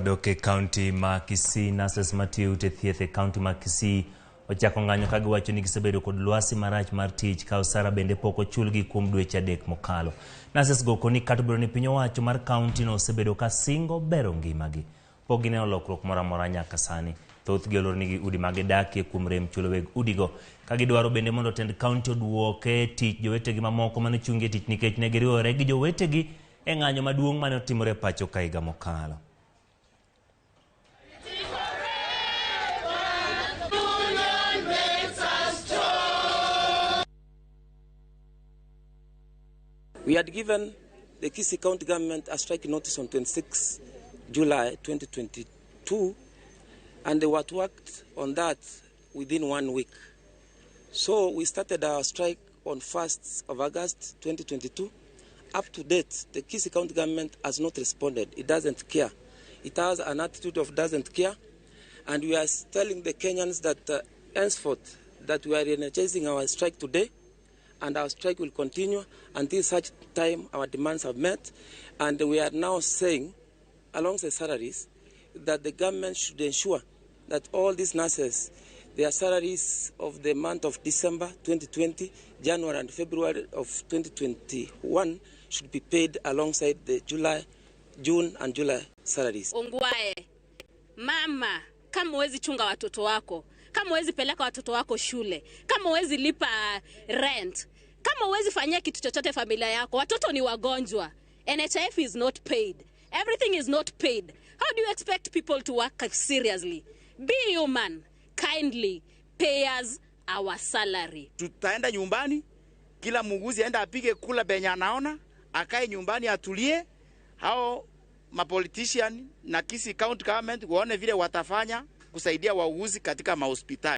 Wadok e kaunti ma Kisii, nurses matiyo e ute thieth e kaunti ma Kisii ochako ng'anyo ka giwacho ni gisebedo kod lwasi marach mar tich ka osara bende pok ochulgi kuom dweche 3 mokalo. Nurses go koni kata obedo ni piny owacho mar kaunti no osebedo ka singo bero ngimagi, pok gineno lokruok moro amora nyaka sani. Thothgi olornigi udi ma gidakie kuom rem chulo weg udigo. Ka gidwaro bende mondo tend kaunti oduoke tich jowetegi mamoko mane ochungi e tich nikech ne giriwore gi jowetegi e ng'anyo maduong' mane otimore e pacho ka higa mokalo. We had given the Kisii County government a strike notice on 26 July 2022, and they were worked on that within 1 week. So we started our strike on 1st of August 2022. Up to date, the Kisii County government has not responded. It doesn't care. It has an attitude of doesn't care. And we are telling the Kenyans that henceforth that we are energizing our strike today, and our strike will continue until such time our demands are met. And we are now saying, alongside salaries, that the government should ensure that all these nurses, their salaries of the month of December 2020, January and February of 2021 should be paid alongside the July, June and July salaries. Ongwae, mama, kama huwezi chunga watoto wako, kama huwezi peleka watoto wako shule, kama huwezi lipa rent, kama huwezi fanyia kitu chochote familia yako, watoto ni wagonjwa, NHIF is not paid, everything is not paid. How do you expect people to work seriously? Be human, kindly pay us our salary. Tutaenda nyumbani, kila muuguzi aenda apige kula benye anaona, akae nyumbani atulie. Hao mapolitician na Kisii County government waone vile watafanya kusaidia wauguzi katika mahospitali.